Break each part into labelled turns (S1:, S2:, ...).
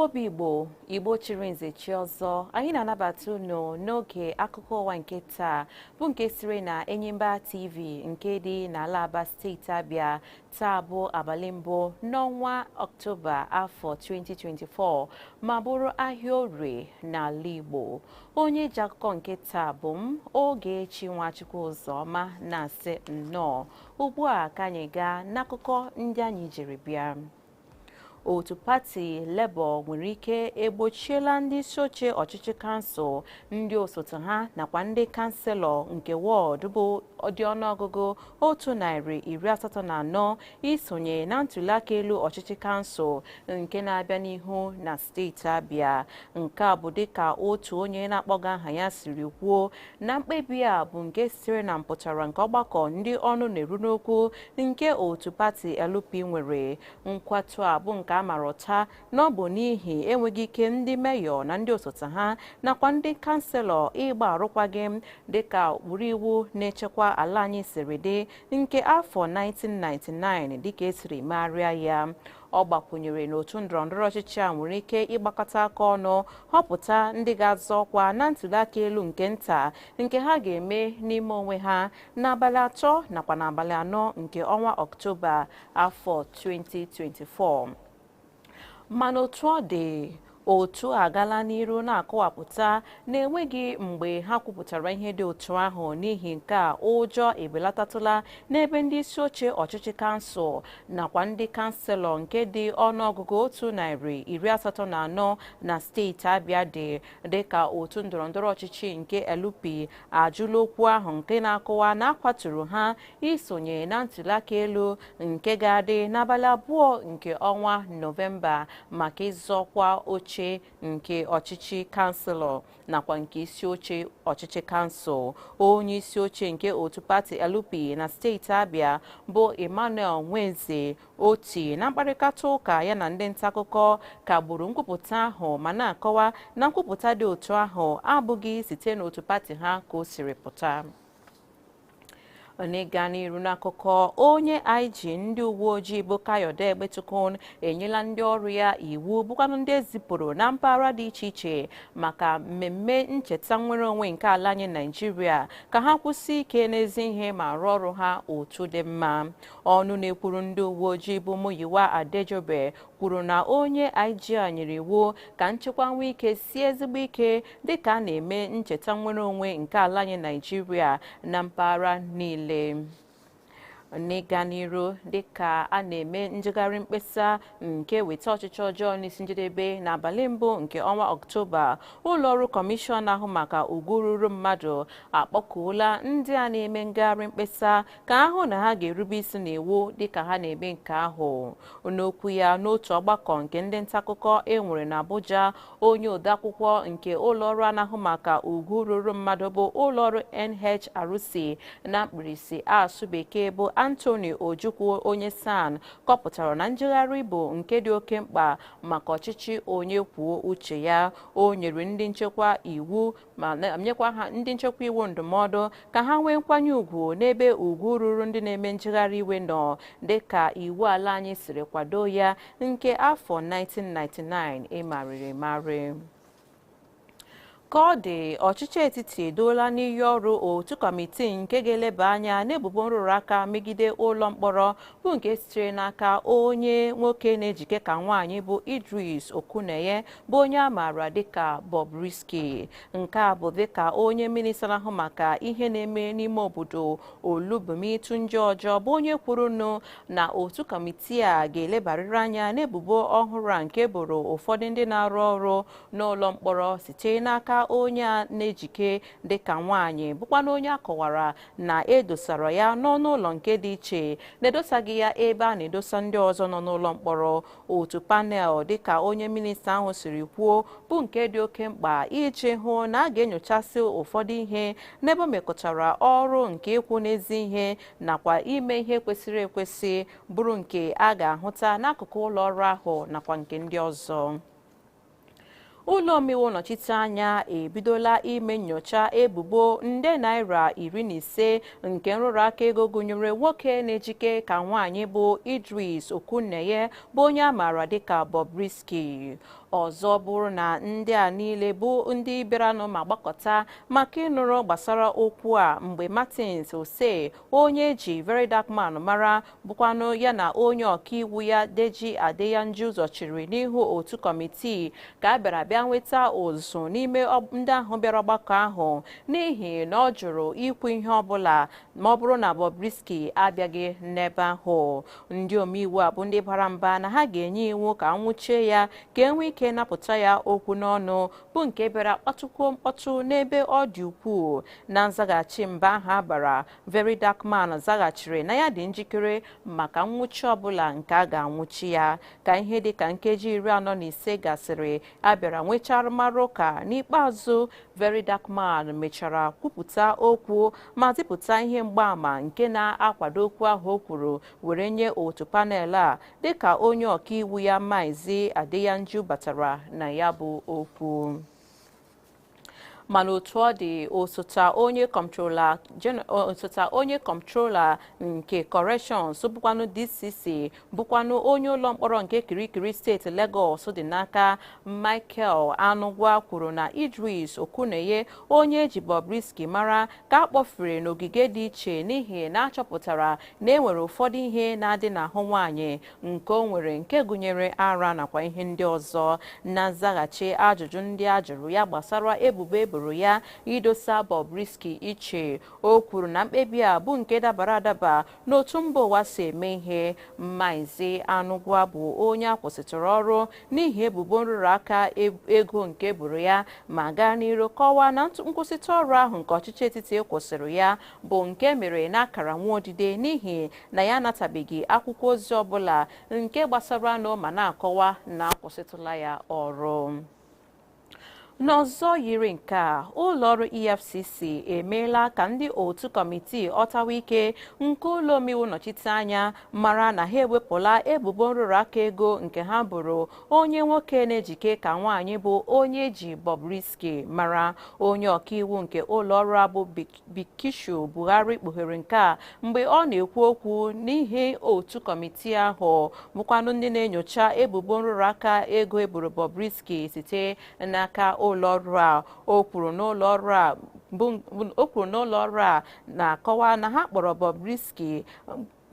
S1: Igbo bụ Igbo, Igbo chiri nze chi ọzọ, anyị na-anabata unu n'oge akụkọ ụwa nke taa bụ nke siri na Enyimba TV nke dị n'ala Aba, steeti Abịa. Taa bụ abalị mbụ n'ọnwa Ọktoba afọ 2024 ma bụrụ ahịa Orie n'ala Igbo. Onye ji akụkọ nke taa bụ m, Ogechi Nwachukwu Ụzọma, na-asị nnọọ. Ugbu a ka anyị gaa n'akụkọ ndị anyị jiri bịa. Otu pati Labour nwere ike egbochiela ndị isi oche ọchịchị kansụl, ndị osote ha nakwa ndị kanselọ nke wọdụ bụ dị ọnụọgụgụ 184 isonye na ntuliaka elu ọchịchị kansụl nke na-abịa n'ihu na steeti Abịa. Nke a bụ dịka otu onye na-akpọga aha ya siri kwuo na mkpebi a bụ nke sitere na mpụtara nke ọgbakọ ndị ọnụ na-eru n'okwu nke otu pati LP nwere. Nkwatu a bụ nke a mara ụta na ọ bụ n'ihi enweghị ike ndị meyọ na ndị osote ha nakwa ndị kanselọ ịgba arụkwaghịm dịka ụkpụrụ iwu na-echekwa ala anyị siri dị nke afọ 1999 dịka esiri megharịa ya. Ọ gbakwunyere na otu ndọrọndọrọ ọchịchị a nwere ike ịgbakọta aka ọnụ họpụta ndị ga-azọ ọkwa na ntuliaka elu nke nta nke ha ga-eme n'ime onwe ha n'abalị 3 nakwa n'abalị 4 nke ọnwa Ọktoba afọ 2024. Mana otu ọ dị, otu agala n'iru na-akọwapụta na-enweghị mgbe ha kwupụtara ihe dị otu ahụ. N'ihi nke a, ụjọ ebelatatụla n'ebe ndị isi oche ọchịchị kansụl nakwa ndị kanselọ nke dị ọnụọgụgụ 184 na steeti Abịa dị, dịka otu ndọrọndọrọ ọchịchị nke LP ajụla okwu ahụ nke na-akọwa na akwaturu ha isonye na ntuliaka elu nke ga-adị n'abalị 2 nke ọnwa Nọvemba maka ịzọkwa oche nke ọchịchị kanselọ nakwa nke isi oche ọchịchị kansụl. Onye isi oche nke otu pati LP na steeti Abịa bụ Emmanuel Nweze Oti, na mkparịta ụka ya na ndị nta akụkọ, kagburu nkwupụta ahụ ma na-akọwa na nkwupụta dị otu ahụ abụghị site n'otu pati ha ka o siri pụta. N'ịga n'iru n'akụkọ, onye IG ndị uwe ojii bụ Kayode Egbetokun enyela ndị ọrụ ya iwu bụkwanụ ndị ezipụrụ na mpaghara dị iche iche maka mmemme ncheta nnwere onwe nke ala anyị Naijiria ka ha kwụsị ike n'ezi ihe ma rụọ ọrụ ha otu dị mma. Ọnụ na-ekwuru ndị uwe ojii bụ Muyiwa Adejobe kwuru na onye IG a nyere iwu ka nchekwa nwee ike sie ezigbo ike dịka a na-eme ncheta nnwere onwe nke ala anyị Naijiria na mpaghara niile. N'ịga n'iru, dịka a na-eme njegharị mkpesa nke weta ọchịchị ọjọọ n'isi njedebe n'abalị mbụ nke ọnwa Ọktoba, ụlọọrụ kọmishọn ahụ maka ugwu ruru mmadụ akpọkuola ndị a na-eme ngagharị mkpesa ka ahụ na ha ga-erube isi n'iwu dịka ha na-eme nke ahụ. N'okwu ya n'otu ọgbakọ nke ndị nta akụkọ e nwere n'Abuja, onye odeakwụkwọ nke ụlọọrụ anahụ maka ugwu ruru mmadụ bụ ụlọọrụ NHRC na mkpirisi asụ bekee bụ Anthony Ojukwu onye SAN kọpụtara na njegharị bụ nke dị oke mkpa maka ọchịchị onye kwuo uche ya. O nyere ndị nchekwa iwu ma nyekwa ha ndị nchekwa iwu ndụmọdụ ka ha nwee nkwanye ùgwù n'ebe ugwu ruru ndị na-eme njegharị iwe nọ dịka iwu ala anyị siri kwado ya nke afọ 1999 ịmarịrị emarị. Ka ọ dị, ọchịchị etiti edoola n'iyi ọrụ otu kọmitii nke ga-eleba anya n'ebubo nrụrụ aka megide ụlọ mkpọrọ bụ nke sitere n'aka onye nwoke na-ejike ka nwaanyị bụ Idris Okuneye, bụ onye a maara dịka Bobrisky. Nke a bụ dịka onye minista na-ahụ maka ihe na-eme n'ime obodo, Olubunmi Tunji-Ojo, bụ onye kwurunụ na otu kọmitii a ga-elebarịrị anya n'ebubo ọhụrụ a nke boro ụfọdụ ndị na-arụ ọrụ n'ụlọ mkpọrọ site n'aka onye a na-ejike dịka nwaanyị, bụkwanụ onye a kọwara na edosara ya n'ọnụ ụlọ nke dị iche na-edosaghị ya ebe a na-edosa ndị ọzọ nọ n'ụlọ mkpọrọ. Otu panel, dịka onye minista ahụ siri kwuo, bụ nke dị oke mkpa iji hụ na a ga-enyochasị ụfọdụ ihe n'ebe o mekọtara ọrụ nke ịkwụ n'ezi ihe nakwa ime ihe kwesịrị ekwesị bụrụ nke a ga-ahụta n'akụkụ ụlọ ọrụ ahụ nakwa nke ndị ọzọ. Ụlọ omeiwu nnọchiteanya ebidola ime nnyocha ebubo nde naira 15 nke nrụrụ aka ego gụnyere nwoke na-ejike ka nwaanyị bụ Idris Okuneye, bụ onye a maara dịka Bobrisky. Ọzọ bụrụ na ndị a niile bụ ndị bịaranụ ma gbakọta maka ịnụrụ gbasara okwu a mgbe Martins Ose, onye eji Very Dark Man mara, bụkwanụ ya na onye ọkaiwu ya Deji Adeyanju zọchiri n'ihu otu kọmitii ka a bịara bịa nweta ụzụ n'ime ndị ahụ bịara ọgbakọ ahụ n'ihi na ọ jụrụ ikwu ihe ọbụla ma ọ bụrụ na Bobrisky abịaghị n'ebe ahụ. Ndị omeiwu a bụ ndị bara mba na ha ga-enye iwu ka nwụchie ya ka e nwee ike napụta ya okwu n'ọnụ, bụ nke bịara kpatụkwuo mkpọtụ n'ebe ọ dị ukwuu. Na nzaghachi mba ahụ abara, Very Dark Man zaghachiri na ya dị njikere maka nwụchi ọbụla nke a ga-anwụchi ya. Ka ihe dị ka nkeji 45 gasịrị, a bịara nwechaa arụmarụ ụka. N'ikpeazụ, Very Dark Man mechara kwupụta okwu ma zipụta ihe mgbaàmà nke na-akwado okwu ahụ o kwuru were nye otu panel a, dịka onye ọkaiwu ya Maazị Adeyanju batara na ya bụ okwu. Mana otu ọ dị, osote onye kọmtrola nke Corrections bụkwanụ DCC, bụkwanụ onye ụlọ mkpọrọ nke Kirikiri steeti Lagos dị n'aka, Michael Anugwa, kwuru na Idris Okuneye, onye eji Bobrisky mara, ka a kpọfere n'ogige dị iche n'ihi na achọpụtara na e nwere ụfọdụ ihe na-adị n'ahụ nwaanyị nke o nwere, nke gụnyere ara nakwa ihe ndị ọzọ. Na nzaghachi ajụjụ ndị a jụrụ ya gbasara ebubo eboro ya idosa Bobrisky iche, o kwuru na mkpebi a bụ nke dabara adaba n'otu mba ụwa si eme ihe. Maazị Anugwa bụ onye a kwụsịtụrụ ọrụ n'ihi ebubo nrụrụ aka ego nke eboro ya, ma gaa n'iru kọwaa na nkwụsịtụ ọrụ ahụ nke ọchịchị etiti kwụsịrị ya bụ nke mere n'akara nwaodide n'ihi na ya anatabeghị akwụkwọ ozi ọbụla nke gbasara nụ ma na-akọwa na akwụsịtụla ya ọrụ. N'ọzọ yiri nke a, ụlọọrụ EFCC emeela ka ndị otu kọmitii ọtawa ike nke ụlọ omeiwu nnọchite anya mara na ha ewepụla ebubo nrụrụ aka ego nke ha bụrụ onye nwoke na-ejike ka nwaanyị bụ onye eji Bobrisky mara. Onye ọkaiwu nke ụlọọrụ a bụ Bikishu Buhari kpughere nke a mgbe ọ na-ekwu okwu n'ihe otu kọmitii ahụ, bụkwanụ ndị na-enyocha ebubo nrụrụ aka ego eboro Bobrisky site n'aka ụlọọrụ a. O kwuru n'ụlọọrụ a na-akọwa na ha kpọrọ Bobrisky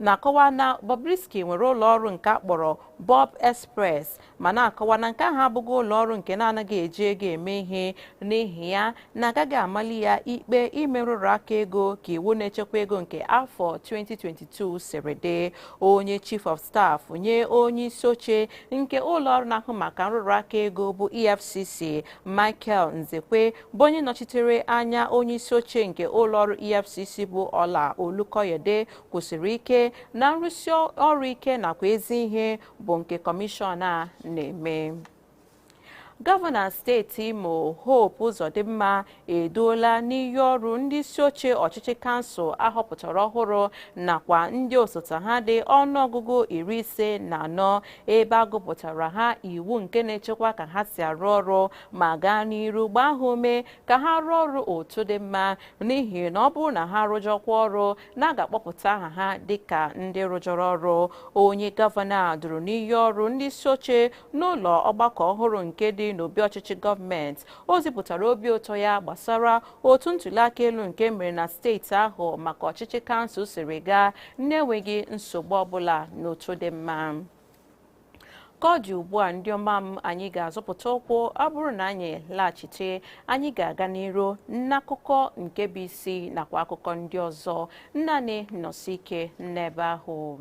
S1: na-akọwa na Bobrisky nwere ụlọọrụ nke a kpọrọ Bob Express, ma na-akọwa na nke ahụ abụghị ụlọọrụ nke na-anaghị eji ego eme ihe, n'ihi ya na agaghị amali ya ikpe ime nrụrụ aka ego ka iwu na-echekwa ego nke afọ 2022 siri dị. Onye Chief of Staff nye onye isi oche nke ụlọọrụ na-ahụ maka nrụrụ aka ego bụ EFCC, Michael Nzekwe, bụ onye nọchitere anya onye isi oche nke ụlọọrụ EFCC bụ Ọla Olukoyede, kwụsịrị ike na nrụsi ọrụ ike nakwa ezi ihe bụ nke kọmishọn a na-eme. Gọvanọ steeti Imo Hope Uzodimma eduola n'iyi ọrụ ndị isi oche ọchịchị kansụl ahọpụtara ọhụrụ nakwa ndị osote ha dị ọnụọgụgụ 54, ebe a gụpụtara ha iwu nke na-echekwa ka ha si arụ ọrụ ma gaa n'iru gbaa ha ume ka ha rụọ ọrụ otu dị mma, n'ihi na ọ bụrụ na ha rụjọkwa ọrụ na a ga-akpọpụta aha ha dịka ndị rụjọrọ ọrụ. Onye gọvanọ a duru n'iyi ọrụ ndị isi oche n'ụlọ ọgbakọ ọhụrụ nke dị n'obi ọchịchị gọọmenti. O zipụtara obi ụtọ ya gbasara otu ntuliaka elu nke mere na steeti ahụ maka ọchịchị kansụl siri gaa na-enweghị nsogbu ọbụla n'otu dị mma. Ka ọ dị ugbu a, ndị ọma m, anyị ga-azọpụta ụkwụ. Ọ bụrụ na anyị laghachite, anyị ga-aga n'iru n'akụkọ nke bụ isi nakwa akụkọ ndị ọzọ. Naanị nọsi ike n'ebe ahụ.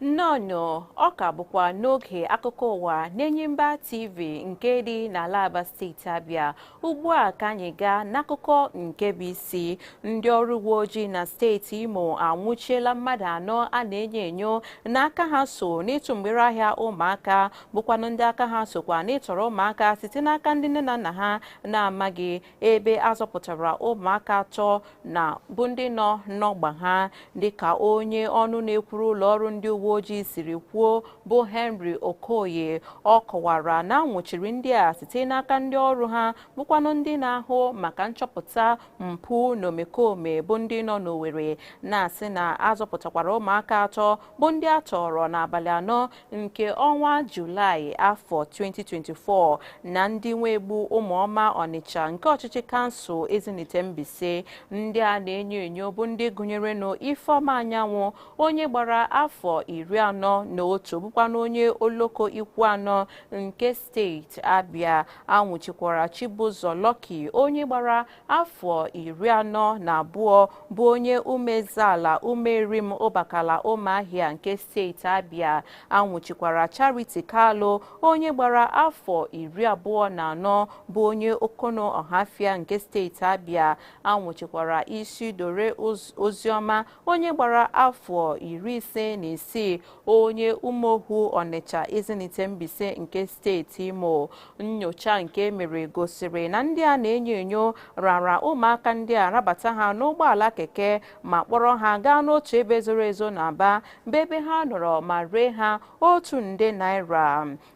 S1: Nnọọ, ọ ka bụkwa n'oge akụkọ ụwa n'Enyimba TV nke dị n'ala Aba steeti Abịa. Ugbu a ka anyị gaa n'akụkọ nke bụ isi. Ndị ọrụ uwe ojii na steeti Imo anwụchiela mmadụ 4 a na-enyo enyo n'aka ha so n'ịtụ mgbere ahịa ụmụaka, bụkwanụ ndị aka ha sokwa n'ịtọrọ ụmụaka site n'aka ndị nne na nna ha na-amaghị, ebe a zọpụtara ụmụaka 3 na bụ ndị nọ n'ọgba ha. Dịka onye ọnụ na-ekwuru ụlọ ọrụ ndị uwe ojii siri kwuo, Bụ Henry Okoye ọ kọwara na anwụchiri ndị a site n'aka ndị ọrụ ha, bụkwanụ ndị na-ahụ maka nchọpụta mpụ na omekome, bụ ndị nọ n'Owerri, na-asị na azọpụtakwara ụmụaka atọ bụ ndị a tọrọ n'abalị 4 nke ọnwa Julaị afọ 2024 na ndị nwegbu Ụmụọma Ọnịcha nke ọchịchị kansụl Ezinite Mbaise. Ndị a na-enyo enyo bụ ndị gụnyerenụ Ifeọma Anyanwụ, onye gbara afọ 41, bụkwanụ onye Oloko Ikwu Anọ nke steeti Abịa. Anwụchikwara Chibụzọ Lucky, onye gbara afọ 42, bụ onye Umezeala Umerim Ụbakala Ụmụahịa nke steeti Abịa. Anwụchikwara Charity Kalu, onye gbara afọ 24, bụ onye Okono Ọhafịa nke steeti Abịa. Anwụchikwara Isidore Oziọma, onye gbara afọ 56, onye Umohu Ọnịcha Ezinite Mbaise nke steeti Imo. Nnyocha nke mere gosiri na ndị a na-enyo enyo rara ụmụaka ndị a rabata ha n'ụgbọala keke ma kpọrọ ha gaa n'otu ebe zoro ezo n'Aba, bụ ebe ha nọrọ ma ree ha ₦1 nde.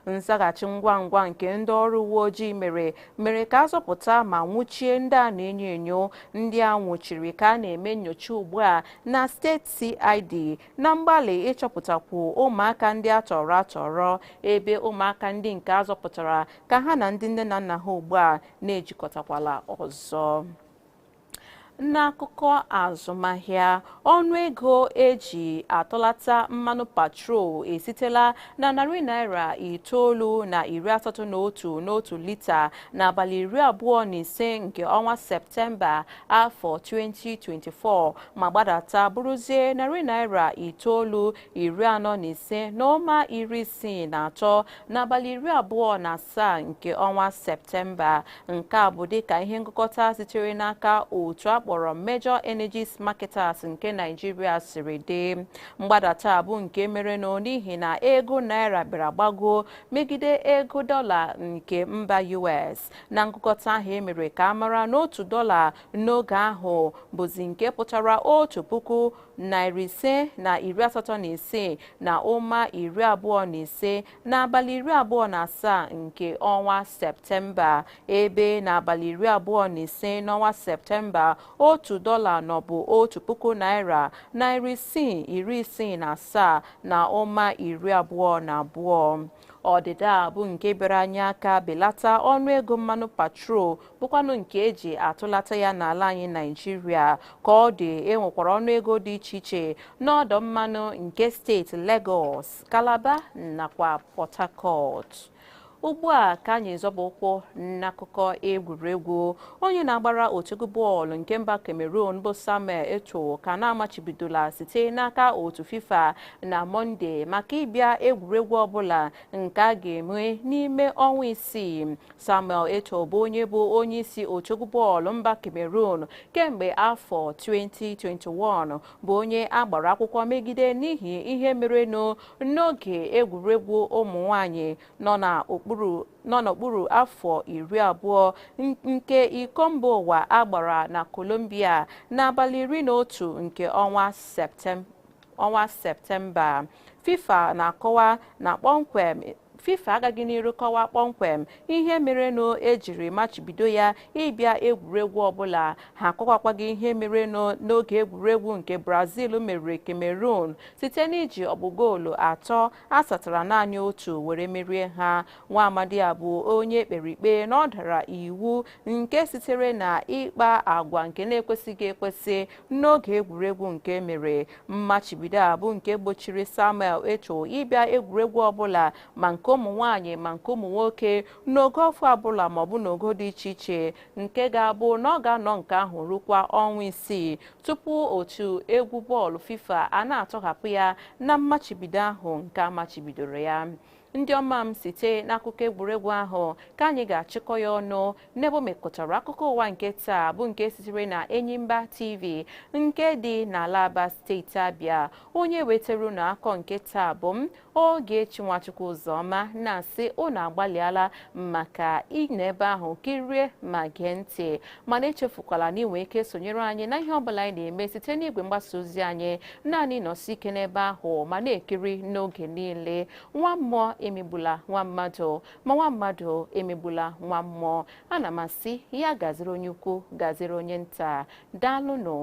S1: Nzaghachi ngwa ngwa nke ndị ọrụ uwe ojii mere ka azọpụta ma nwụchie ndị a na-enyo enyo. Ndị a nwụchiri ka a na-eme nyocha ugbu a na steeti CID na mgbalị ịchọpụtakwu ụmụaka ndị a tọrọ atọrọ, ebe ụmụaka ndị nke azọpụtara ka ha na ndị nne na nna ha ugbu a na-ejikọtakwala ọzọ. N'akụkọ azụmahịa, ọnụego eji atọlata mmanụ patrol esitela na ₦981 n'otu lita n'abalị 25 nke ọnwa Septemba afọ 2024 ma gbadata bụrụzie ₦945.63 n'abalị 27 nke ọnwa Septemba. Nke a bụ dịka ihe ngụkọta sitere n'aka otu akpọrọ Major Energies Marketers nke Nigeria siri dị. Mgbadata bụ nke merenụ n'ihi na ego naira bịara gbago megide ego dọla nke mba US. Na ngụkọta ahụ, emere ka a mara n'otu dọla n'oge ahụ bụzi nke pụtara ₦1,586.25 n'abalị 27 nke ọnwa Septemba, ebe n'abalị 25 n'ọnwa Septemba, otu dọla nọbụ ₦1,667.22. Ọdịda a bụ nke bịara anyị aka belata ọnụego mmanụ patrol, bụkwanụ nke eji atụlata ya n'ala anyị Naijiria. Ka ọ dị, enwekwara ọnụego dị iche iche n'ọdọ mmanụ nke steeti Lagos, Calabar nakwa Port Harcourt. Ugbu a ka anyị zọba ụkwụ n'akụkọ egwuregwu. Onye na-agbara otu egwu bọọlụ nke mba Cameroon bụ Samuel Eto'o ka na-amachibidola site n'aka otu FIFA na Mọnde maka ịbịa egwuregwu ọbụla nke a ga-eme n'ime ọnwa 6. Samuel Eto'o bụ onye bụ onye isi otu egwu bọọlụ mba Cameroon kemgbe afọ 2021, bụ onye a gbara akwụkwọ megide n'ihi ihe merenụ n'oge egwuregwu ụmụ nwanyị nọ n'okpuru afọ 20 nke iko mba ụwa agbara na Colombia n'abalị 11 nke ọnwa Septemba. FIFA na-akọwa na kpọmkwem FIFA agaghị n'iru kọwaa kpọmkwem ihe merenụ ejiri machibido ya ịbịa egwuregwu ọbụla. Ha akọwakwaghị ihe merenụ n'oge egwuregwu nke Brazil meriri Cameroon site n'iji ọgbụ goolu atọ asatara naanị otu were merie ha. Nwa amadi a bụ onye ekpere ikpe na ọ dara iwu nke sitere na ịkpa agwa nke na-ekwesịghị ekwesị n'oge egwuregwu nke mere. Mmachibido a bụ nke gbochiri Samuel Eto'o ịbịa egwuregwu ọbụla, ma nke ụmụ nwanyị ma nke ụmụ nwoke, n'ogo afọ ọbụla maọbụ n'ogo dị iche iche, nke ga-abụ na ọ ga-anọ nke ahụ rukwa ọnwa 6 tupu otu egwu bọọlụ FIFA a na-atọghapụ ya na mmachibido ahụ nke amachibidoro ya. Ndị ọma m, site n'akụkọ egwuregwu ahụ ka anyị ga-achịkọ ya ọnụ n'ebe o mekọtara akụkọ ụwa nke taa, bụ nke sitere na Enyimba TV nke dị n'ala Aba, steeti Abịa. Onye wetara unu akọ nke taa bụ m, Ogechi Nwachukwu Ụzọma, na-asị unu agbalịala maka ịnọ ebe ahụ kirie ma gee ntị. Mana echefukwala na inwe ike sonyere anyị na ihe ọbụla anyị na-eme site n'igwe mgbasa ozi anyị. Naanị nọsi ike n'ebe ahụ ma na-ekiri n'oge niile. Nwa mmụọ emegbula nwa mmadụ, ma nwa mmadụ emegbula nwa mmụọ. Ana m asị ya gaziri onye ukwu, gaziri onye nta. Daalụnụ.